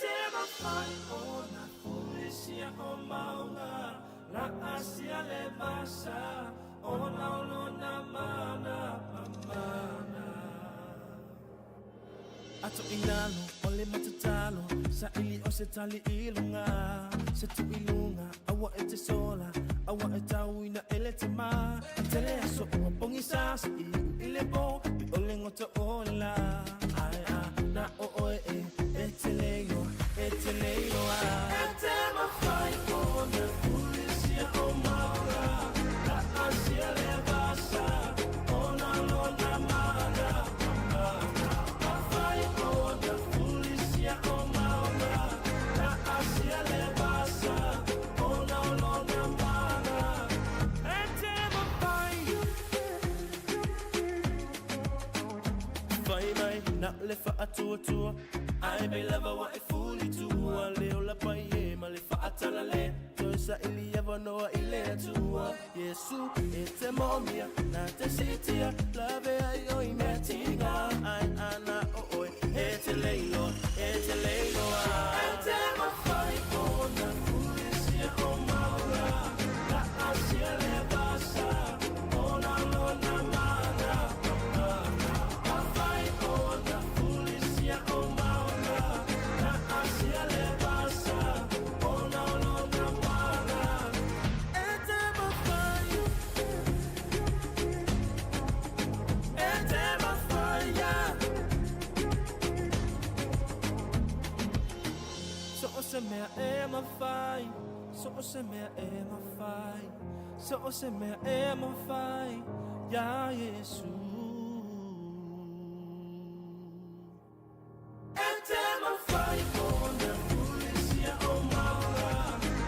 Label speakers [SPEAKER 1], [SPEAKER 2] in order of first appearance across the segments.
[SPEAKER 1] te mawhai o na fulisia o maunga, La asia le vasa, ona o lona mana mamana. Ato i lalo o le matatalo, saili o se tali i luga, se tu i luga, aua e te sola, aua e tauina e le tama. A tele aso ua pogisa, se i liu i le po, i o le goto o le la. Ae a na o oe e, e te leiloa, e te leiloa. E te mawhai o na fulisia o maunga, la asia le vasa, ona lona mana mamana. Mawhai o na fulisia o maunga, la asia le vasa, ona o lona mana. E te mawhai. Fai mai na o le faatuatua, Ae mai lava ua e fuli tua, Le ola pai e ma le faatala le Toe saili avanoa i le Atua. Iesu e te moomia, na te siitia, Lave ai o i mea tiga, Ae ana o oe e te leiloa, e te leiloa. E te mawhai o na fulisia o maunga, La asia le vasa, Ona lona mana mamana. Mawhai o na fulisia o maunga, La asia le vasa, Ona o lona mana. E te mawhai, e te mawhai, yeah. So o se mea e mawhai, so o se mea e mawhai, so o se mea e mawhai, iā Iesu. E te mawhai o na fulisia o maunga,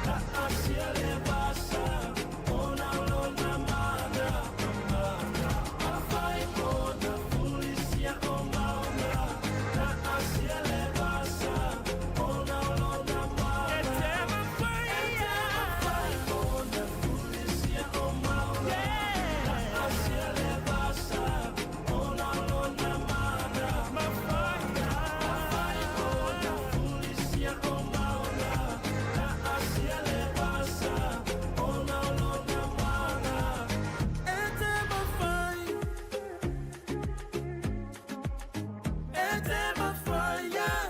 [SPEAKER 1] La asia le vasa, ona o lona mana mamana. Mawhai o na fulisia o maunga, La asia le vasa, ona o lona mana. E te mawhai, e te mawhai o na fulisia o maunga, La asia le vasa, ona o lona mana mamana. Mawhai o na fulisia o maunga, La asia le vasa, ona o lona mana. E te mawhai, e te mawhai, yeah.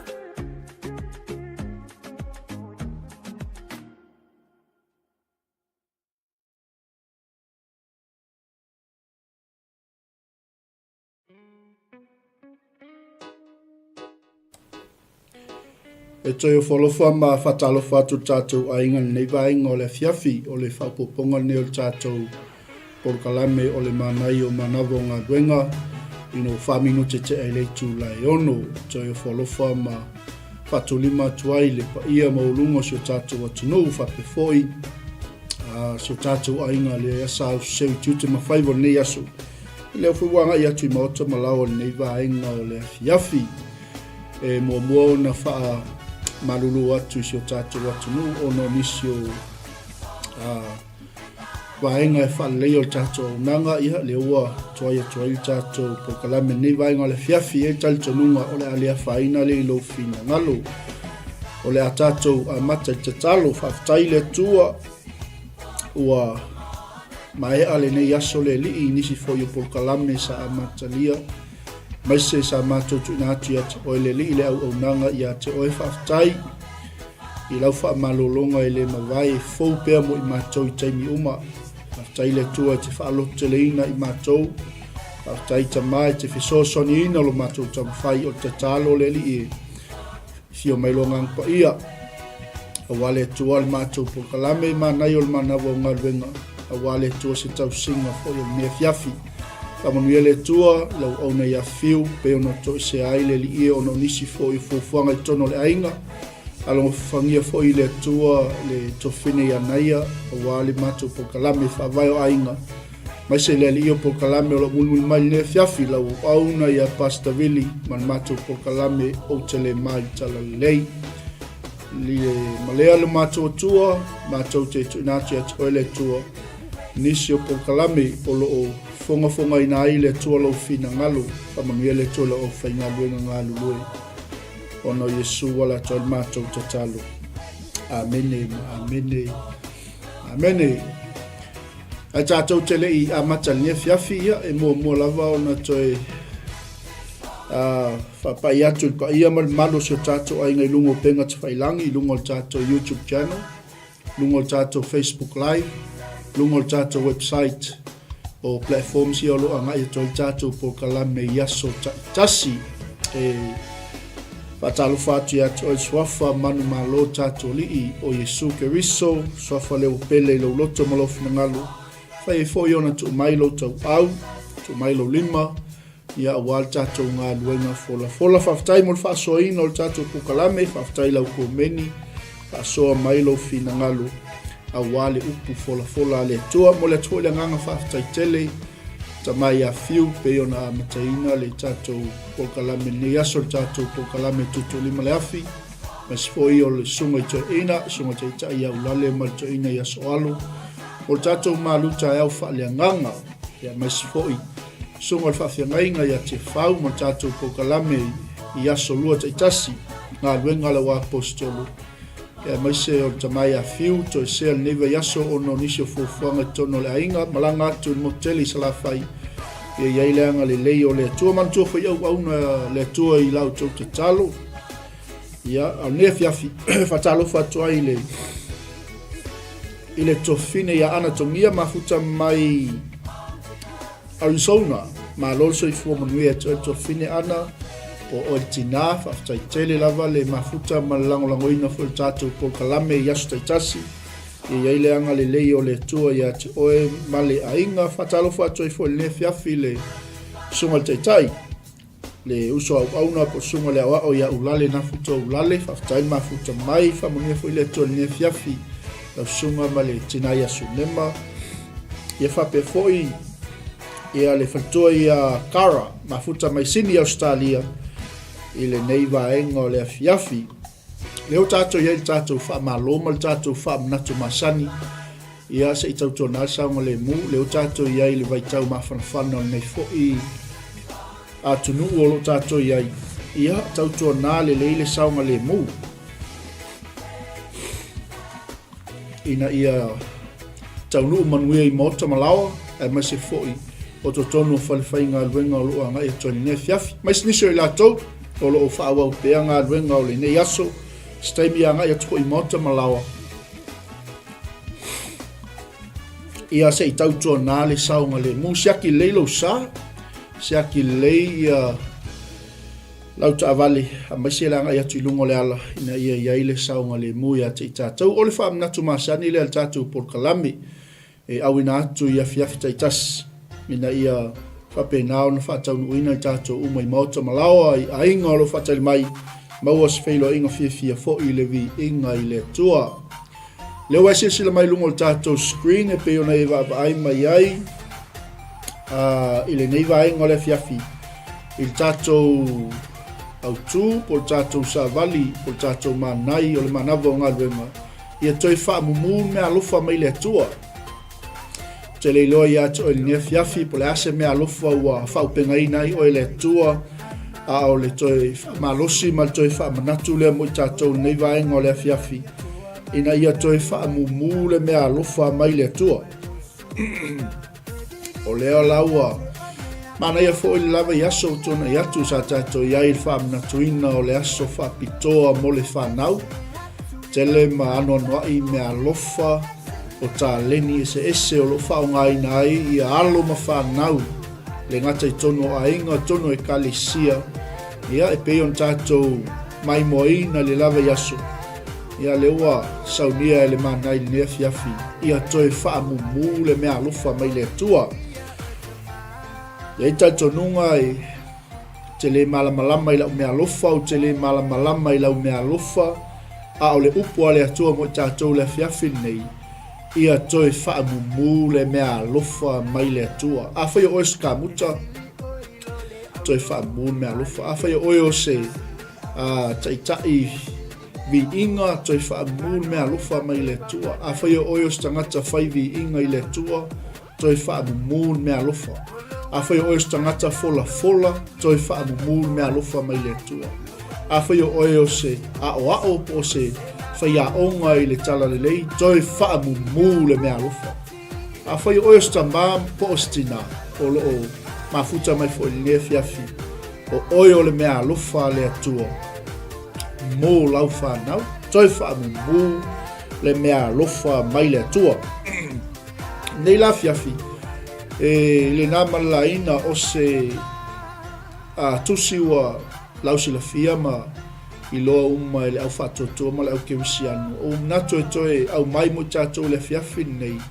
[SPEAKER 2] E toe ofo alofa ma faatalofa atu le tatou aiga i lenei vaega o le afiafi o le faaopoopoga lenei o le tatou polokalame o le manaia o manava o galuega ina ua faaminute tea i le itula e 6. Toe ofo alofa ma faatolima atu ai le paia maualuga o si o tatou atunuu faapea foi a si o tatou aiga le sa auseu i tiute ma faiva o lenei aso. E lea foi ua agai atu i maota ma laoa o lenei vaega o le afiafi. E muamua ona faa malulu atu i si o tatou atunuu ona o nisi o vaega e faaleleia o le tatou auaunaga, ia lea ua tuai atu ai le tatou polokalame lenei vaega o le afiafi. E i ai le talitonuga o le a le afaina lea i lou finagalo. O le a tatou amata i tatalo. Faafetai i le Atua ua maea lenei aso le alii i nisi foi o polokalame sa amatalia maise sa matou tuuina atu ia te oe le alii le auaunaga ia te oe. Faafetai i lau faamalologa e le mavae e fou pea mo i matou i taimi uma. Faafetai le Atua e te faalototeleina i matou. Faafetai Tama e te fesoasoaniina lo matou taumafai o le tatalo le Alii e fio mai lo Agaga Paia. Aua le Atua le matou polokalame i manaia o le manava o galuega. Aua le Atua se tausiga foi o lenei afiafi. Faamanuia le Atua i lau auauna ia Fiu, pei ona toesea ai le Alii e ona o nisi foi o fuafuaga i totonu o le aiga. Alofagia foi le Atua le tofine ia Naia aua le matou polokalame faavae o aiga maise le alii o polokalame o lo o mulimuli mai lenei afiafi lau auauna ia Pastor Vili ma le matou polokalame ou te le ma i Talalelei le ma lea le matou Atua matou te tuuina atu ia te oe le Atua nisi o polokalame o lo o fogafogaina ai le Atua lou finagalo. Faamanuia le Atua i lau aufaigaluega galulue. Ona o Iesu ala atu ai le matou tatalo. Amene ma amene. Amene. Ae tatou te le i amata i lenei afiafi, ia, e muamua lava ona toe faapai atu i le paia ma le mamalu o si o tatou aiga i luga o upega tafailagi, i luga o le tatou YouTube channel, luga o le tatou Facebook Live, luga o le tatou website o platforms ia o lo o agai atu ai le tatou polokalame i aso taitasi. E faatalofa atu ia te oe Suafa manumalo tatou Alii o Iesu Keriso, Suafa lea ua pele i lou loto ma lou finagalo, fai ai foi ona tuu mai lou tauau, tuu mai lou lima, ia aua le tatou galuega folafola. Faafetai mo le faasoaina o le tatou polokalame, faafetai i lau komeni, faasoa mai lou finagalo aua le upu folafola a le Atua. Momoli atu foi le agaga faafetai tele Tama ia Fiu pei ona amataina le tatou polokalame lenei aso, le tatou polokalame Tuutuulima le Afi, aemaise foi o le Susuga i Toeaina, Susuga Taitai ia Ulale ma le Toeaina ia Soalo, o le tatou malu taeao faaleagaga, aemaise foi Susuga o le Faafeagaiga ia Tefau ma le tatou polokalame i aso lua taitasi, galuega a lau Aposetolo, aemaise o le tama ia Fiu, toesea lenei vaiaso ona o nisi o fuafuaga i totonu o le aiga, malaga atu i le motu tele i Salafai, ia i ai le agalelei o le Atua. Manatua foi auauna le Atua i la outou tatalo. Ia, a o lenei afiafi, faatalofa atu ai i le i le tofine ia Ana Togia mafuta mai Arizona. Malo le soifua manuia ia te oe le tofine Ana, o oe le tinā, faafetai tele lava le mafuta ma le lagolagoina foi o le tatou polokalame i aso taitasi. Ia i ai le agalelei o le Atua ia te oe ma le aiga. Faatalofa atu ai foi i lenei afiafi i le Susuga i le Taitai le uso auauna po o susuga le aoao ia Ulale Nafuto Ulale, faafetai le mafuta mai, faamanuia foi le Atua i lenei afiafi, lau susuga ma le tina ia Sunema. Ia faapea foi ia le faletua ia Kara, mafuta mai Sini Australia i lenei vaega o le afiafi. Lea ua tatou i ai le tatou faamalo ma le tatou faamanatu masani, ia se i tautuana le saogalemu, lea ua tatou i ai i le vaitau mafanafana o lenei foi atunuu o lo o tatou i ai, ia tautuana lelei le saogalemu ina ia taunuu manuia i maota ma laoa, aemaise foi o totonu o fale faigaluega o lo o agai atu ai lenei afiafi. Aemaise nisi o i latou o lo o faaauau pea galuega o lenei aso, se taimi agai atu foi i maota ma laoa, ia se i tautuana le saogalemu. Siaki lelei lou sa, siaki lelei ia lau taavale, aemaise le agai atu i luga o le ala ina ia i ai le saogalemu ia te i tatou. O le faamanatu masani lea a le tatou polokalame e auina atu i afiafi taitasi ina ia faapena ona faataunuuina i tatou uma i maota ma laoa i aiga o lo o faatali mai, maua se feiloaiga fiafia foi i le viiga i le Atua. Lea ua e silasila mai i luga o le tatou screen e pei ona e vaavaai mai ai i lenei vaega o le afiafi i le tatou autu po o le tatou savali po o le tatou manai o le manava o galuega ia toe faamumu le meaalofa mai le Atua. Ou te le iloa ia te oe i lenei afiafi po o le a se meaalofa ua faaupegaina ai oe e le Atua, a o le toe faamalosi ma le toe faamanatu lea mo i tatou i lenei vaega o le afiafi, ina ia toe faamumu le meaalofa mai le Atua. O lea la ua manaia foi le lava i aso ua tuanai atu sa tatou i ai i le faamanatuina o le aso faapitoa mo le fanau. Tele ma anoanoai meaalofa o taleni eseese o lo o faaaogaina ai ia alo ma fanau le gata i totonu o aiga, totonu o ekalesia, ia e pei ona tatou maimoaina le lava i aso. Ia lea ua saunia e le Manai i lenei afiafi, ia toe faamumu le meaalofa mai le Atua. E i ai talitonuga e te le malamalama i lau meaalofa, ou te le malamalama i lau meaalofa, a o le upu a le Atua mo i tatou i le afiafi lenei, ia toe faamumu le meaalofa mai le Atua. Afai o oe o se kamuta, toe faamumu le meaalofa. Afai o oe o se taitai viiga, toe faamumu le meaalofa mai le Atua. Afai o oe o se tagata fai viiga i le Atua, toe faamumu le meaalofa. Afai o oe o se tagata folafola, toe faamumu le meaalofa mai le Atua. Afai o oe o se aʻoaʻo po o se faiaoga i le talalelei, toe faamumu le meaalofa. Afai o oe o se tamā po o se tinā o lo o mafuta mai foi i lenei afiafi, o oe o le meaalofa a le Atua mo lau fanau, toe faamumu le meaalofa mai le Atua. Nei la afiafi, e le na malalaina o se a tusi ua lausilafia ma iloa uma e le au faatuatua ma le au kerisiano. O manatu e toe aumai mo i tatou i le afiafi lenei,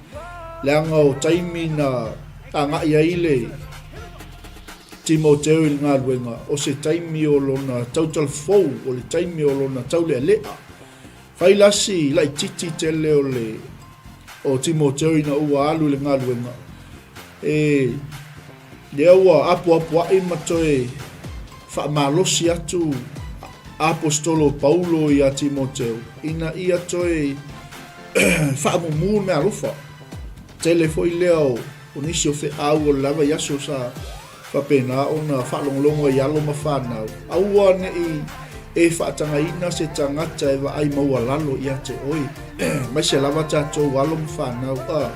[SPEAKER 2] leaga o taimi na agai ai le Timoteo i le galuega, o se taimi o lona tautalafou, o le taimi o lona taulealea. Fai lasi laititi tele o le o Timoteo ina ua alu i le galuega, e lea ua apoapoai ma toe faamalosi atu Aposetolo o Paulo iā Timoteo ina ia toe faamumu le meaalofa. Tele foi lea o nisi o feau o le lava i aso sa faapena ona faalogologo ai alo ma fanau, aua ne i e faatagaina se tagata e vaai maualalo ia te oe, aemaise lava tatou alo ma fanau, a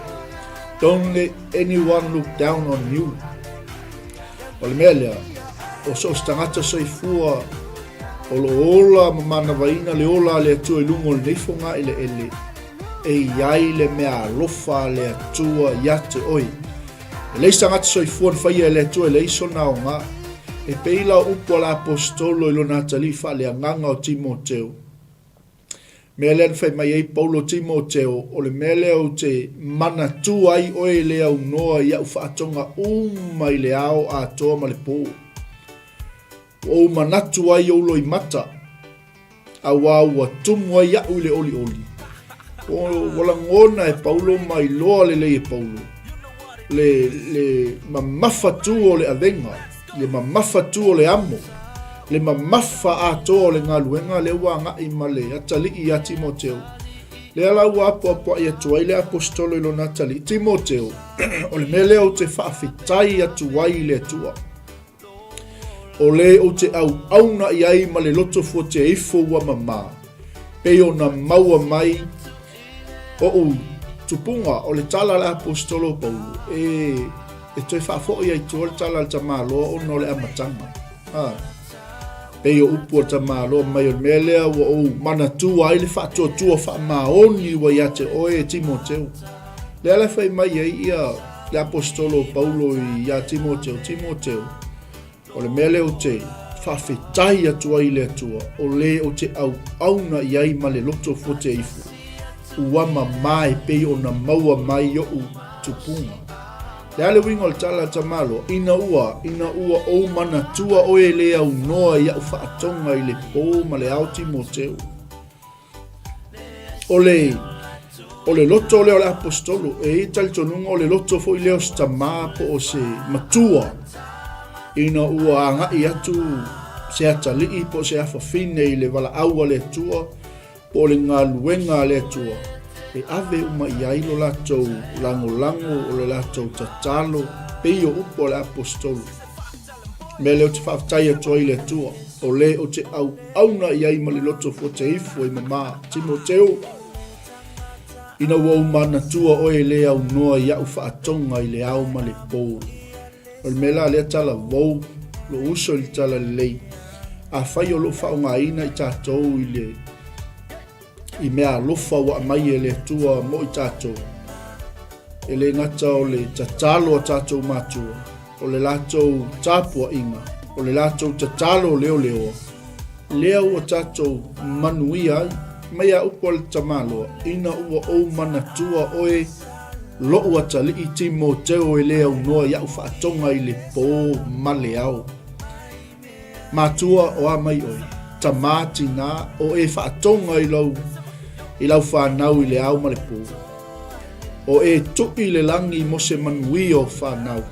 [SPEAKER 2] Don't let anyone look down on you. O le mea lea, o so o se tagata soifua o lo o ola ma manavaina le ola a le Atua i luga o lenei fogaeleele, e i ai le mea alofa a le Atua ia te oe. E leai se tagata soifua na faia e le Atua e leai sona aoga. E pei la o upu a le Aposetolo i lona atalii faaleagaga o Timoteo. Mea lea na fai mai ai Paulo Timoteo, o le mea lea ou te manatua ai oe le aunoa i au faatoga uma i le ao atoa ma le pō. Ua ou manatu ai ou loimata, auā ua tumu ai aʻu i le ʻoliʻoli. Ua lagona e Paulo ma iloa lelei e Paulo le, le mamafa tu o le avega, le mamafa tu o le amo, le mamafa atoa o le galuega lea ua agai ma le atalii iā Timoteo. Lea la ua apoapoai atu ai le Aposetolo i lona atalii, Timoteo, o le mea lea ou te faafetai atu ai i le Atua. O le ou te auauna i ai ma le loto fuateifo ua mamā, pei ona maua mai oʻu tupuga, o le tala a le Aposetolo o Paulo, e, e toe faafoi ai tua le tala a le tamaloa ona o le amataga. Ha. Pei o upu a le tamaloa mai o le mea lea ua ou manatua ai le faatuatua faamaoni ua ia te oe e Timoteo. Lea la fai mai ai ia le Aposetolo o Paulo iā Timoteo, Timoteo, o le mea lea ou te faafetai atu ai i le Atua, o le ou te auauna i ai ma le loto fuate ifo, ua mamā e pei ona maua mai oʻu tupuga. Le a le uiga o le tala a Tamaloa, ina ua, ina ua ou manatua oe e le aunoa i au faatoga i le pō ma le ao Timoteo. O le, o le loto lea o le Aposetolo, e i ai talitonuga o le loto foi lea o se tamā po o se matua ina ua agai atu se atalii po o se afafine i le valaau a le Atua po o le galuega a le Atua, e ave uma i ai lo latou lagolago, o le latou tatalo, pei o upu a le Aposetolo. Mea lea ou te faafetai atu ai i le Atua, o le ou te auauna i ai ma le loto fuate ifo i mamā, Timoteo, ina ua ou manatua oe e le aunoa i au faatoga i le ao ma le pō. O le mea la lea talavou, lou uso i le talalelei, afai o lo o faaaogaina i tatou i le i mea alofa ua aumai e le Atua mo i tatou. E le gata o le tatalo a tatou matua, o le latou tapuaiga, o le latou tatalo leoleoa, lea ua tatou manuia ai. Mai a upu a le tamaloa, ina ua ou manatua oe loʻu atalii Timoteo e le aunoa i au faatoga i le pō ma le ao. Matua, o a mai oe? Tamā, tinā, o e faatoga i lau, i lau whanau i le ao ma le pō. O e tuʻi le lagi mo se manuia o whanau.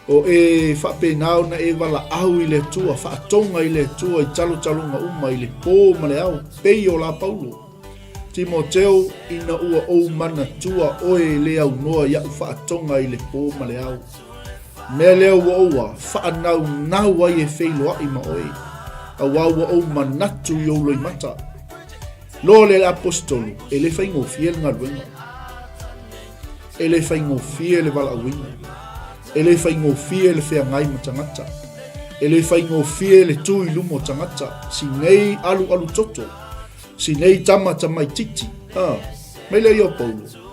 [SPEAKER 2] O e faapena ona e valaau i le Atua, faatoga i le Atua i talotaloga uma i le pō ma le ao, pei o la Paulo. Timoteo, ina ua ou manatua oe e le aunoa i au faatoga i le pō ma le ao. Mea lea ua ou a, faanaunau ai e feiloai ma oe. Auā ua ou manatu i ou loimata. Loa lea le Aposetolo, e le faigofie le galuega. E le faigofie le valaauina. E le faigofie le feagai ma tagata. E le faigofie le tu i luma o tagata. Si nei alualu toto. Si nei tama tamaititi. A, mai lea ia o Paulo.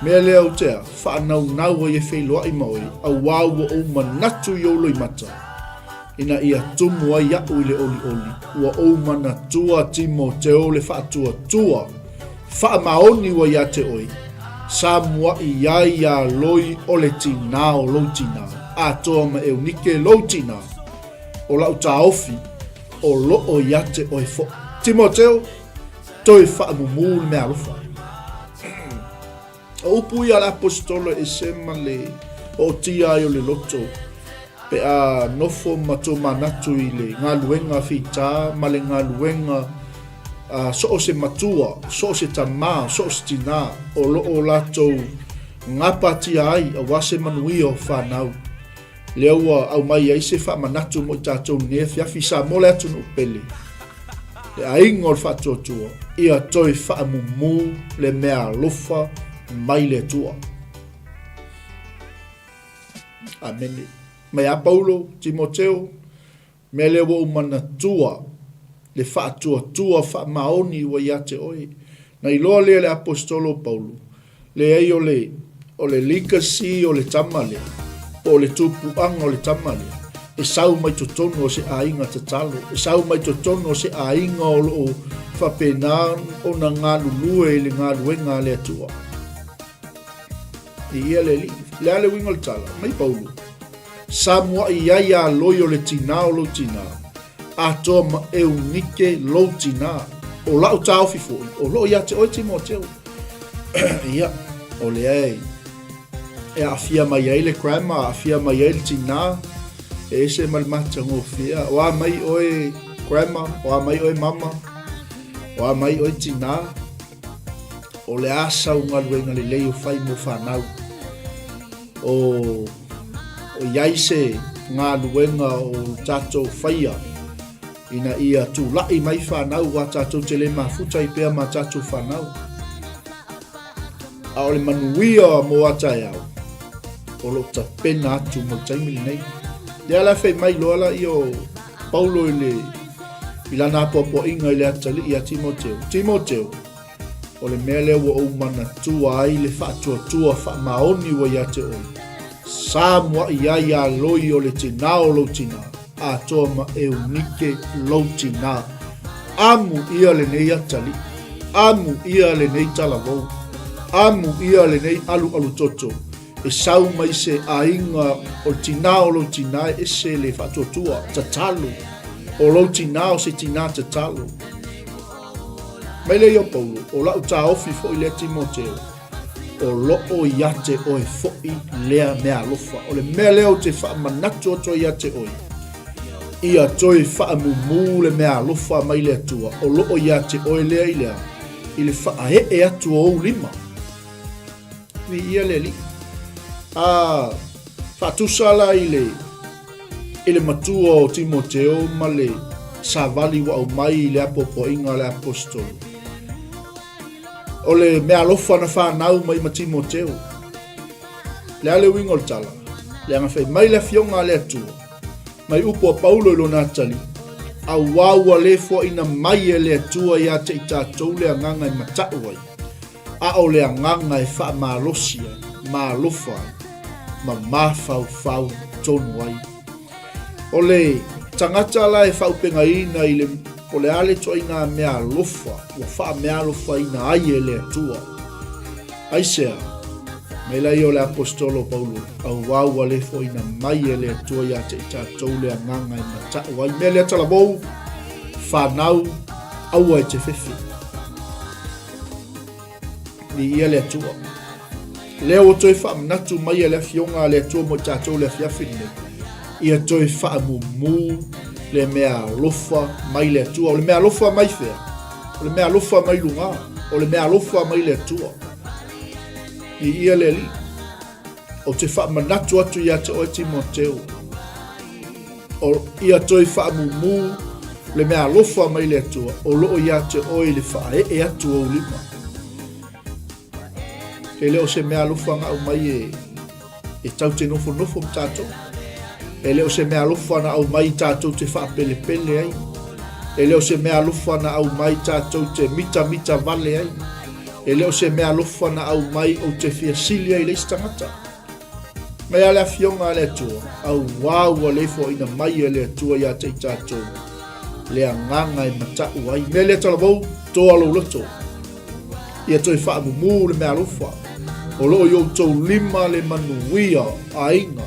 [SPEAKER 2] Mea lea ou te a, faanaunau ai e feiloai ma oe, auā ua ou manatu i ou loimata. Ina ia tumu ai aʻu i le ʻoliʻoli, ua ou manatua Timoteo le faatuatua faamaoni ua iā te oe, sa muaʻi ai iā loi o le tinā o lou tinā, atoa ma Eunike lou tinā, o laʻu taofi o loʻo iā te oe foʻi. Timoteo, toe faamumū le mea alofa. O upu ia a le Aposetolo e ese ma le ootia ai o le loto pe a nofo ma tomanatu i le galuega fita ma le galuega a so o se matua, so o se tamā, so o se tinā o loo latou gapatia ai aua se manuia o fanau. Lea ua aumai ai se faamanatu mo i tatou i lenei afiafi, Samoa le atunuu pele, le aiga o le faatuatua, ia toe faamumū le meaalofa mai le Atua. Amene. Mai a Paulo, Timoteo, Mea lea ua ou manatua, le faatuatua faamaoni ua ia te oe. Na iloa lea e le Aposetolo o Paulo, leai o le, o le legacy o le tama lea, po o le tupuaga o le tama lea, e sau mai totonu o se aiga tatalo, e sau mai totonu o se aiga o lo o faapena ona galulue i le galuega a le Atua. I ia le Alii. Le a le uiga o le tala? Mai Paulo. Sa muaʻi ai iā loi o le tinā o lou tinā, atoa ma Eunike lou tinā. O laʻu taofi foʻi, o loo iā te oe Timoteo. Ia, o lea e, e aafia mai ai le grandma, aafia mai ai le tinā, e ese ma le matagofie. O a mai oe grandma, o a mai oe mama, o a mai oe tinā, o le a sau galuega lelei o fai mo fanau. O, o iai se galuega o tatou faia ina ia tulaʻi mai fanau ua tatou te le mafuta ai pea ma tatou fanau. A o le manuia mo a taeao, o loo tapena atu mo le taimi lenei. Lea la fai mai loa la ia o Paulo i le i lana apoapoaiga i le atalii ia Timoteo. Timoteo, O le mea lea ua ou manatua ai le faatuatua faamaoni ua ia te oe, sa muaʻi ai iā loi o le tinā o lou tinā, atoa ma Eunike lou tinā. Amu ʻia lenei atalii, amu ʻia lenei talavou, amu ʻia lenei alualu toto, e sau mai se aiga o le tinā o lou tinā e ese le faatuatua, tatalo, o lou tinā o se tinā tatalo. Mai lea i o Paulo, o lau taofi foʻi lea Timoteo, o loo ia te oe foʻi lea mea alofa. O le mea lea ou te faamanatu atu ai ia te oe, ia toe faamumū le mea alofa mai le Atua, o loo ia te oe lea i lea, i le faaee atu o ou lima. Viia le Alii. A faatusa la i le i le matua o Timoteo ma le savali ua aumai i le apoapoaiga a le aposetolo. O le meaalofa na fanau mai ma Timoteo. Le a le uiga o le tala? Leaga fai mai le afioga a le Atua, mai upu a Paulo i lona atalii, auā ua le foaina mai e le Atua ia te i tatou le agaga e mataʻu ai, a o le agaga e faamalosi ai, ma alofa ai, ma mafaufau tonu ai. O le tagata la e faaupegaiina i le o le a le ituaiga meaalofa ua faameaalofaina ai e le Atua. Aisea? Mai laia o le Aposetolo o Paulo, auā ua le foaina mai e le Atua ia te i tatou le agaga e mataʻu ai. Mea lea talavou, fanau, aua e te fefe. Viia le Atua. Lea ua toe faamanatu mai e le Afioga a le Atua mo i tatou le afiafi lenei, ia toe faamumū le mea alofa mai le Atua. O le mea alofa mai fea? O le mea alofa mai luga. O le mea alofa mai le Atua. Viia le Alii. Ou te faamanatu atu ia te oe Timoteo, o ia toe faamumū Le mea alofa mai le Atua, o loo ia te oe le faaee atu o ou lima. E le o se mea alofa na aumai e, e tau te nofonofo ma tatou. E le o se mea alofa na aumai tatou te faapelepele ai. E le o se mea alofa na aumai tatou te mitamita vale ai. E le o se mea alofa na aumai ou te fia sili ai i le isi tagata. Mai a le afioga a le Atua, auā ua le foaina mai e le Atua ia te i tatou le agaga e mataʻu ai. Mea lea talavou, toa lou loto. Ia toe faamumu le mea alofa. O loo i outou lima le manuia o aiga.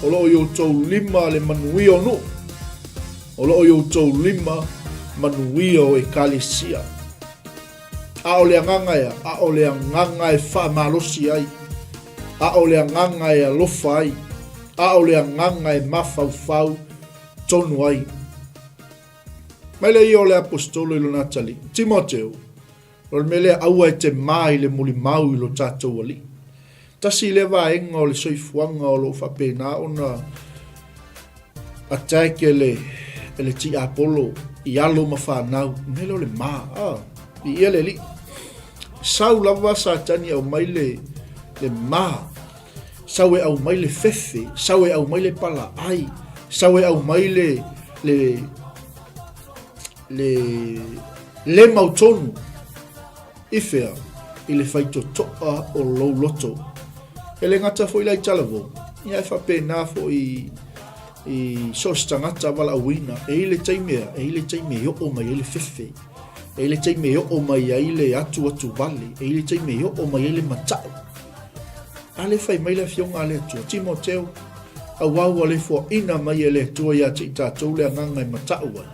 [SPEAKER 2] O loo i outou lima le manuia o nuu. O loo i outou lima manuia o ekalesia. A o le agaga ea? A o le agaga e faamalosi ai. A o le agaga e alofa ai. A o le agaga e mafaufau tonu ai. Mai le ia o le aposetolo i lona atalii, Timoteo, o le mea lea aua e te mā i le mulimau i lo tatou Alii. Tasi lea vaega o le soifuaga o lo o faapena ona attack e le, e le tiapolo i alo ma fanau, mea lea o le mā, ah, viia le Alii. Sau lava Satani e aumai le, le mā, sau e aumai le fefe, sau e aumai le palaai, sau e aumai le, le, le, le mautonu i fea i le faitotoa o lou loto. E le gata foi la i talavou, ia e faapena foi i so o se tagata valaauina, e i le taimi ea, e i le taimi e oo mai ai le fefe, e i le taimi e oo mai ai le atuatu vale, e i le taimi e oo mai ai le matau. A le fai mai le afioga a le Atua, Timoteo, auā ua le foaina mai e le Atua ia te i tatou le agaga e matau ai,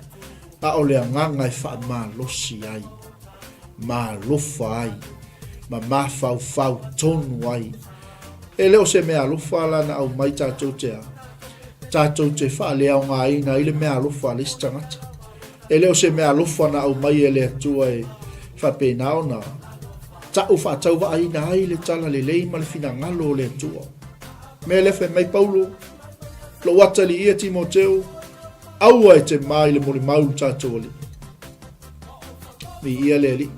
[SPEAKER 2] a o le agaga e faamalosi ai, ma alofa ai, ma mafaufau tonu ai. E le o se mea alofa la na aumai tatou te a, tatou te faaleaogaina ai le mea alofa a le isi tagata. E le o se mea alofa na aumai e le Atua e faapena ona ta'u faatauvaaina ai le tala lelei ma le finagalo o le Atua. Mea lea fai mai Paulo, Lou atalii ia Timoteo, aua e te mā i le molimau i lo tatou Alii. Viia le Alii.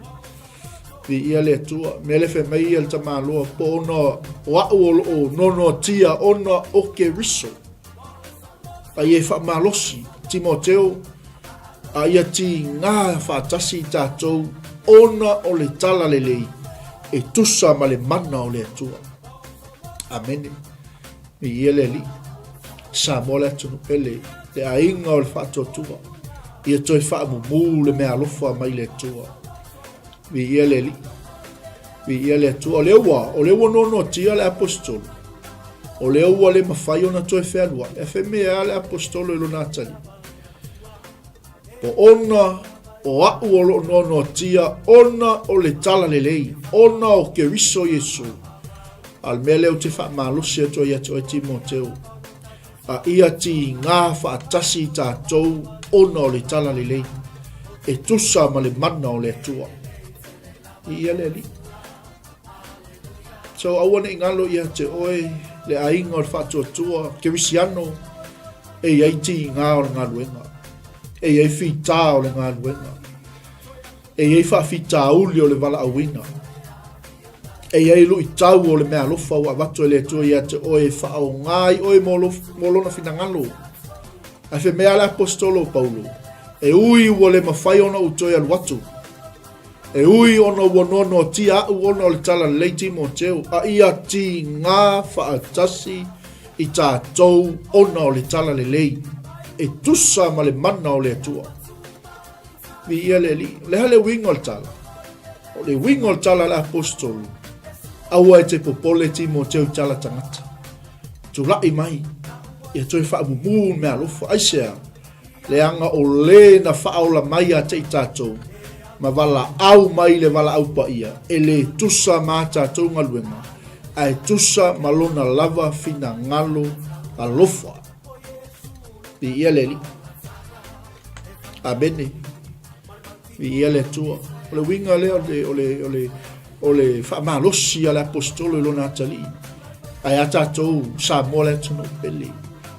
[SPEAKER 2] Viia le Atua. Mea lea fai mai ia le tamaloa, po ona o a'u o loo noanoatia ona o Keriso. A ia e faamalosi, Timoteo, a ia tigā faatasi i tatou ona o le tala lelei e tusa ma le mana o le Atua. Amene. Viia le Alii. Samoa le atunuu pele, le aiga o le faatuatua. Ia toe faamumu le mea alofa mai le Atua. Viia le Alii. Viia le Atua. O lea ua, o lea ua noanoatia le aposetolo. O lea ua le mafai ona toe fealuai. E fai mea le aposetolo i lona atalii. Po ona o a'u o loo noanoatia ona o le tala lelei, ona o Keriso Iesu. A o le mea lea ou te faamalosi atu ai ia te oe Timoteo, a ia tigā faatasi i tatou ona o le tala lelei, e tusa ma le mana o le Atua. Viia le Alii. So aua ne i galo ia te oe le aiga o le faatuatua kerisiano e i ai tigā o le galuega, e i ai fitā o le galuega, e i ai faafitauli o le valaauina, e i ai luitau o le meaalofa ua avatu e le Atua ia te oe e faaaoga ai oe mo, lo, mo lona finagalo. Ae fai mai a le aposetolo o Paulo, e ui ua le mafai ona ou toe alu atu, E ui ona ua noanoatia a'u ona o le tala lelei Timoteo, a ia tigā faatasi i tatou ona o le tala lelei, e tusa ma le mana o le Atua. Viia le Alii. O le a le uiga o le tala? O le uiga o le tala a le aposetolo, aua e te popole Timoteo i tala tagata. Tula'i mai, ia toe faamumu le meaalofa. Aisea? Leaga o le na faaola mai ia te i tatou, ma valaau mai le valaau paia, e le tusa ma a tatou galuega, ae tusa ma lona lava finagalo alofa. Viia le Alii. Amene. Viia le Atua. O le uiga lea o le, o le, o le, o le faamalosi a le aposetolo i lona atalii. Ae a tatou Samoa le atunuu pele.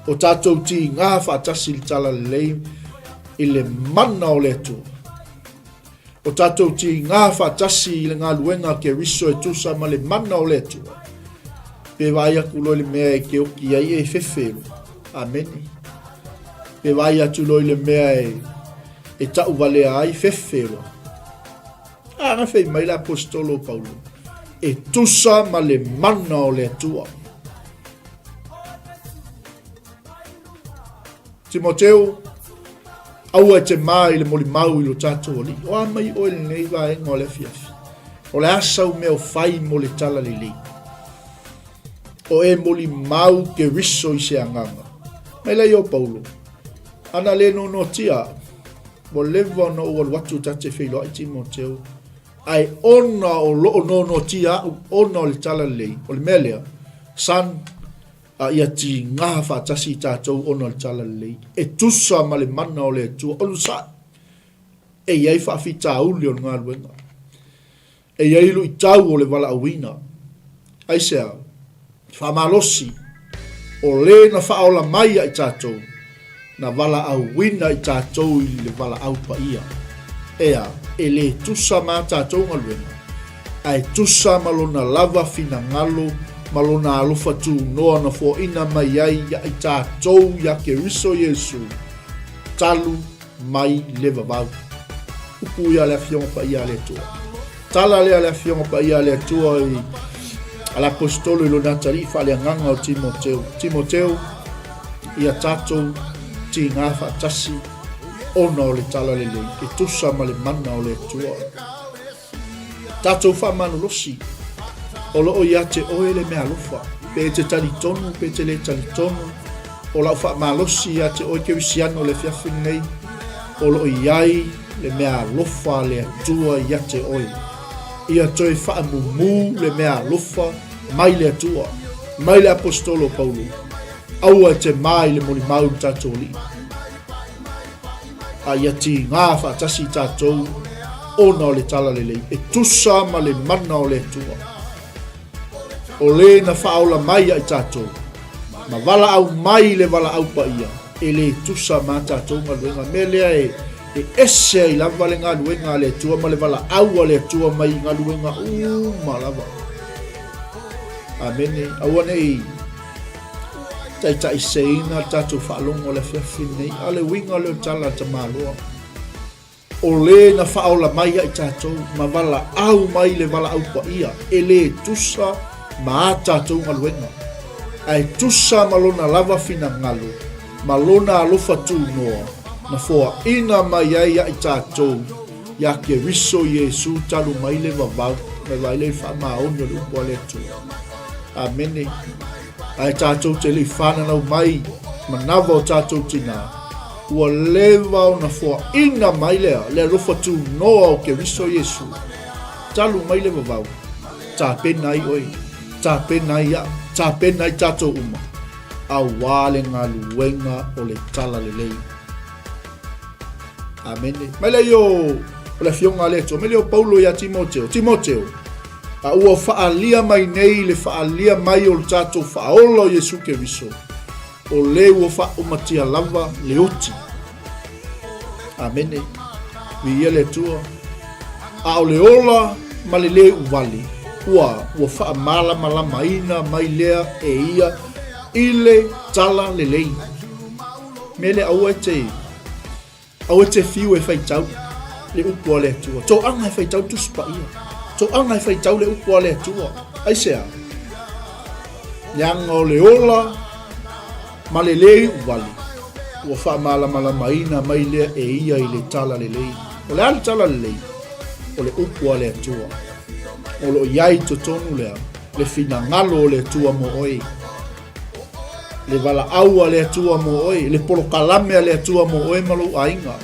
[SPEAKER 2] O tatou tigā faatasi i le tala lelei. i le mana o le Atua. O tatou tigā faatasi i le galuega a Keriso e tusa ma le mana o le Atua. Pe vaai atu loa i le mea e te oki ai e fefe loa. Amene. Pe vaai atu loa i le mea e, e tauvalea ai fefe loa. A na fai mai le aposetolo o Paulo, e tusa ma le mana o le Atua. Timoteo, aua e te mā i le molimau i lo tatou Alii. O a mai oe lenei vaega o le afiafi? O le a sau mea o fai mo le tala lelei? O e molimau Keriso i se agaga. Mai lea o Paulo, ana le nonotia au, ua leva ona ou alu atu ta te feiloai Timoteo, ae ona o loo nonotia au ona o le tala lelei, o le mea lea, son, A ia tigā faatasi i tatou ona o le Talalelei, e tusa ma le mana o le Atua. Onosai, e i ai faafitauli o le galuega. E i ai luitau o le valaauina. Aisea? Faamalosi, o le na faaola mai ia i tatou, na valaauina i tatou i le valaau paia. Ea, e le tusa ma a tatou galuega, ae tusa ma lona lava finagalo ma lona alofa tunoa na foaina mai ai ia i tatou iā Keriso Iesu, talu mai le vavau. Upu ia a le Afioga Paia a le Atua. Tala lea a le Afioga Paia a le Atua i a le Aposetolo i lona atalii faaleagaga o Timoteo. Timoteo, ia tatou tigā faatasi ona o le tala lelei e tusa ma le mana o le Atua. Tatou faamalolosi, o lo o ia te oe le meaalofa, pe e te talitonu pe e te le talitonu, o lau faamalosi ia te oe Kerisiano i le afiafi lenei, o lo o i ai le meaalofa a le Atua ia te oe. Ia toe faamumū le meaalofa mai le Atua, mai le Aposetolo o Paulo, aua e te mā i le molimau i le tatou Alii. A ia tigā faatasi i tatou ona o le talalelei e tusa ma le mana o le Atua. O le na faaola mai ia i tatou, ma valaau mai le valaau paia, e le tusa ma a tatou galuega. Mea lea e, e ese ai lava le galuega a le Atua ma le valaau a le Atua mai galuega uma lava. Amene. Aua ne i taitaiseina le tatou faalogo i le afiafi lenei, a o le uiga lea o le tala a le tamaloa. O le na faaola mai ia i tatou ma valaau mai le valaau paia, e le tusa ma a tatou galuega, ae tusa ma lona lava finagalo ma lona alofa tunoa na foaina mai ai ia i tatou iā Keriso Iesu talu mai le vavau, mai vaai lea i le faamaoni o le upu a le Atua. Amene. Ae tatou te le i fananau mai manava o tatou tinā, ua leva ona foaina mai lea le alofa tunoa o Keriso Iesu. Talu mai le vavau, tapena ai oe, tapena ai au, tapena ai tatou uma, auā le galuega o le Talalelei. Amene. Mai lea o, o le afioga a le Atua, mai lea o Paulo ia Timoteo. Timoteo, a ua faaalia mai nei le faaalia mai o le tatou faaola o Iesu Keriso, o le ua faaumatia lava le oti. Amene. Viia le Atua. A o le ola ma le lē uvale, ua, ua faamalamalamaina mai lea e ia i le tala lelei. Mea lea, aua e te, aua e te fiu e faitau le upu a le Atua. Toaga e faitau le Tusi Paia. Toaga e faitau le upu a le Atua. Aisea? Leaga o le ola ma le lē iu vale, ua faamalamalamaina mai lea e ia i le tala lelei. O le a le tala lelei? O le upu a le Atua. O lo o i ai i totonu lea le finagalo o le Atua mo oe. Le valaau a le Atua mo oe, le polokalame a le Atua mo oe ma lou aiga.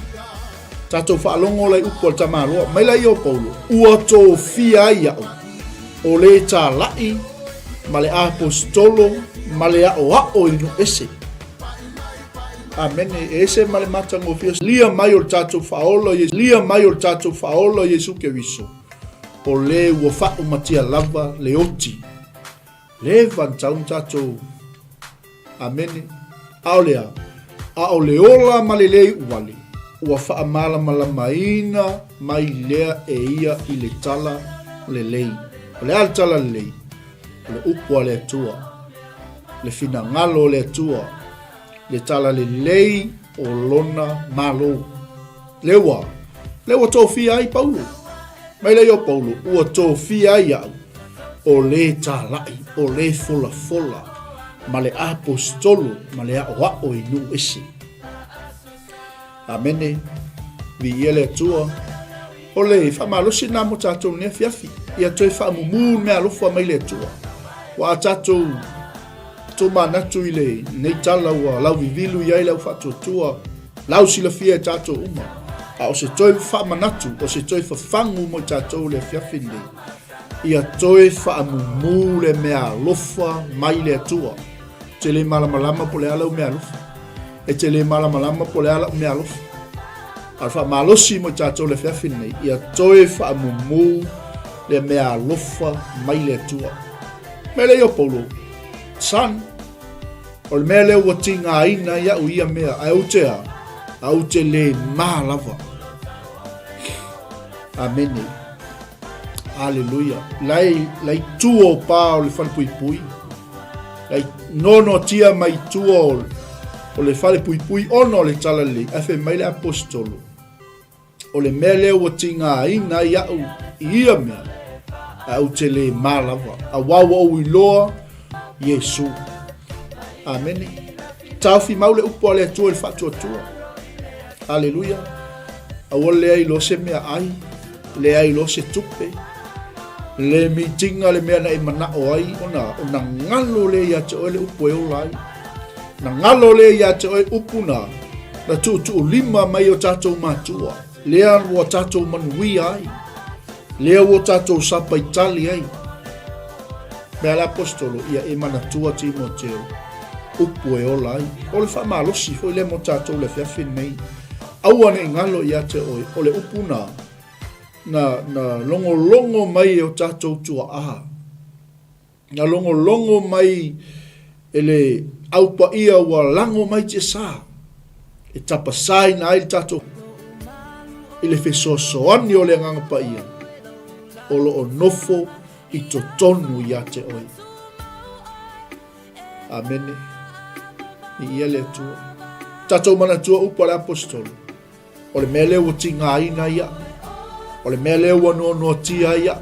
[SPEAKER 2] Tatou faalogo la i upu a le tamaloa, mai la ia o Paulo, ua tofia ai au, o le tālaʻi ma le aposetolo ma le aʻoaʻo i nuu ese. Amene, e ese ma le matagofie lia mai o le tatou faaola, lia mai o le tatou faaola Iesu Keriso, o le ua faaumatia lava le oti. Leva na tau tatou. Amene. A o le a? A o le ola ma le lē iu wale. Ua faamalamalamaina mai lea e ia i le tala lelei. O le a le tala lelei? O le upu a le Atua, le finagalo o le Atua, le tala lelei o lona Malo. Lea ua, lea ua tofia ai Paulo. Mai lea o Paulo, ua tofia ai au, o le tālaʻi, o le folafola, ma le aposetolo, ma le aʻoaʻo i nuu ese. Amene. Viia le Atua. O le faamalosi lena mo tatou nei afiafi. Ia toe faamumu le mea alofa mai le Atua. Ua a tatou tomanatu i le nei tala ua lauvivilu i ai le au faatuatua, lau silafia e tatou uma. A o se toe faamanatu, o se toe fafagu mo tatou le afiafi lenei. Ia toe faamumu le mea alofa mai le Atua. Te le malamalama po le a lau mea alofa. E te le malamalama po o le a la'u mea alofa. A o le faamalosi mo i tatou le afiafi lenei, ia toe faamumu le mea alofa mai le Atua. Mea lea o Paulo, son, o le mea lea ua tigaina ai au ia mea, ae ou te a, a ou te le mā lava. Amene. Aleluia. Lai, lai tua o pā o le falepuipui. Lai nonotia mai tua o, o le falepuipui ona o le talalelei. Ae fai mai le aposetolo, o le mea lea ua tigaina ai au i ia mea, ae ou te le mā lava. Auā ua ou iloa Iesu. Amene. Taofi mau le upu a le Atua i le faatuatua. Aleluia. Aua leai loa se mea ai, leai loa se tupe, le mitinga le mea na e manao ai, ona, ona galo lea ia te oe le upu e ola ai. Na galo lea ia te oe upu na, na tuutuulima mai o tatou matua, lea ua tatou manuia ai, lea ua tatou sapaitali ai. Mea le apostolo, ia e manatua Timoteo, upu e ola ai. O le faamalosi foi lea mo tatou le afiafi lenei. Aua ne i galo ia te oe, o le upu na, na, na logologo mai e o tatou tuaa, na logologo mai e le au paia ua lago mai tiasa, e tapasaina ai le tatou i le fesoasoani o le Agaga Paia o lo o nofo i totonu ia te oe. Amene. Viia le Atua. Tatou manatua upu a le aposetolo. O le mea lea ua tigaina ia. O le mea lea ua noanoatia ia.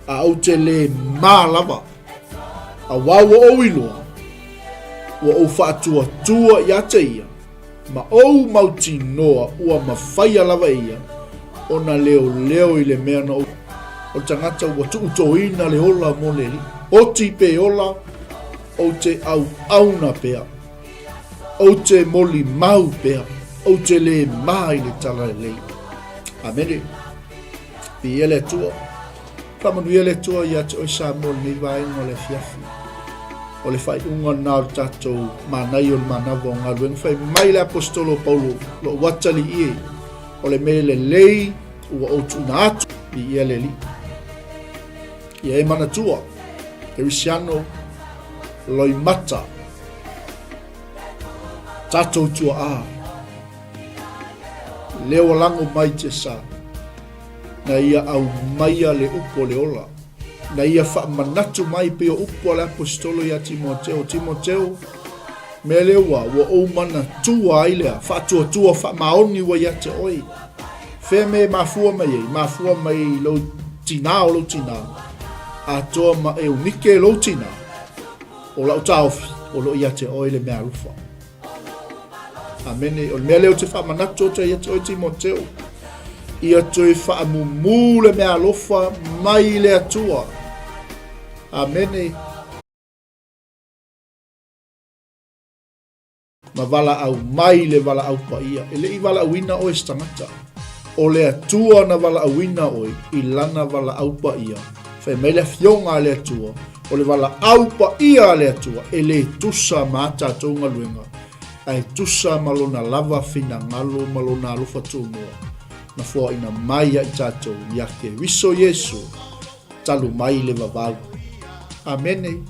[SPEAKER 2] A ou te le mā lava. Auā ua ou iloa. Ua ou faatuatua ia te ia. Ma ou mautinoa ua mafaia lava e ia ona leoleo i le mea na ou O le tagata ua tuutoina le ola mo le Alii. Oti pe ola, ou te auauna pea. Ou te molimau pea. Ou te lē mā i le talalelei. Amene. Viia le Atua. Faamanuia le Atua ia te oe Samoa i lenei vaega o le afiafi. O le faaiuga lena o le tatou manaia o le manava o galuega. Fai mai le aposetolo o Paulo, lou atalii e, o le mea lelei ua ou tuuina atu. Viia le Alii. Ia e manatua, Kerisiano loimata, tatou tuaa, lea ua lago mai tiasa, na ia aumaia le upu o le ola, na ia faamanatu mai pei o upu a le aposetolo ia Timoteo, Timoteo, mea lea ua, ua ou manatua ai lea, faatuatua faamaoni ua ia te oe. Fea mea e mafua mai ai? Mafua mai i lou tinā o lou tinā, atoa ma Eunike lou tinā, o lau taofi, o lo o ia te oe le mea alofa. Amene. O le mea lea ou te faamanatu atu ai ia te oe Timoteo, ia toe faamumu le mea alofa mai le Atua. Amene. Ma valaau mai le valaau paia. E le i valaauina oe se tagata. O le Atua na valaauina oe i lana valaau paia. Fai mai le afioga a le Atua, o le valaau paia a le Atua e le tusa ma a tatou galuega, ae tusa ma lona lava finagalo ma lona alofa tunoa na foaina mai ia i tatou ia Keriso Iesu talu mai le vavau. Amene.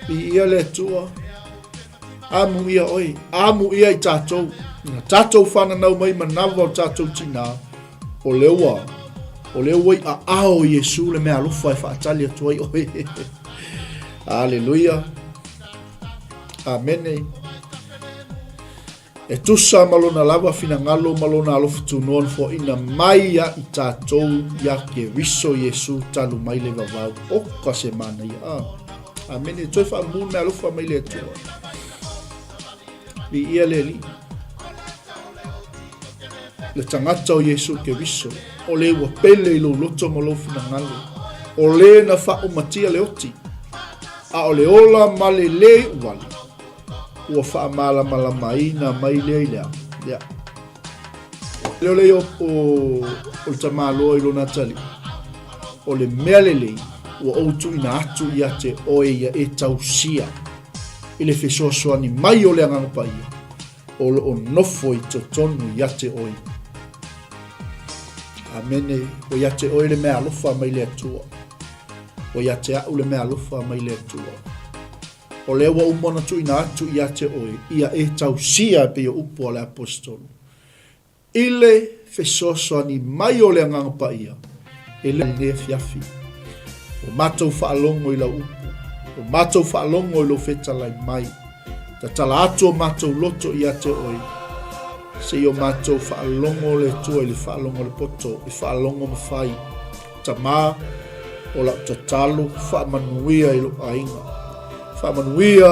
[SPEAKER 2] Viia le Atua. Amuia oe, amuia i tatou. Na tatou fananau mai manava o tatou tinā, o lea ua, o lea ua i aao o Iesu le mea alofa e faatali atu ai oe. Aleluia. Amene. E tusa ma lona lava finagalo ma lona alofa tunoa na foaina mai ia i tatou ia Keriso Iesu talu mai le vavau. Oka se manaia. Ah. Amene. Toe faamumu le mea alofa mai le Atua. Viia le Alii. Le tagata o Iesu Keriso, o le ua pele i lou loto ma lou finagalo, o le na faaumatia le oti, a o le ola ma le lē iu wale, ua faamalamalamaina mai lea i le a. Lea. Le o le o, o, o le tamaloa i lona atalii, o le mea lelei, ua ou tuuina atu ia te oe ia e tausia i le fesoasoani mai o le Agaga Paia o lo o nofo i totonu ia te oe. Amene. Ua ia te oe le mea alofa mai le Atua. Ua ia te a'u le mea alofa mai le Atua. O lea ua uma ona tuuina atu ia te oe, ia e tausia e pei o upu a le Aposetolo. I le fesoasoani mai o le Agaga Paia e lenei afiafi, ua matou faalogo i lau upu, ua matou faalogo i lou fetalai mai. Tatala atu o matou loto ia te oe, se i o matou faalogo le Atua i le faalogo a le poto, i faalogo ma fai. Tamā, o lau tatalo, faamanuia i lou aiga. Faamanuia.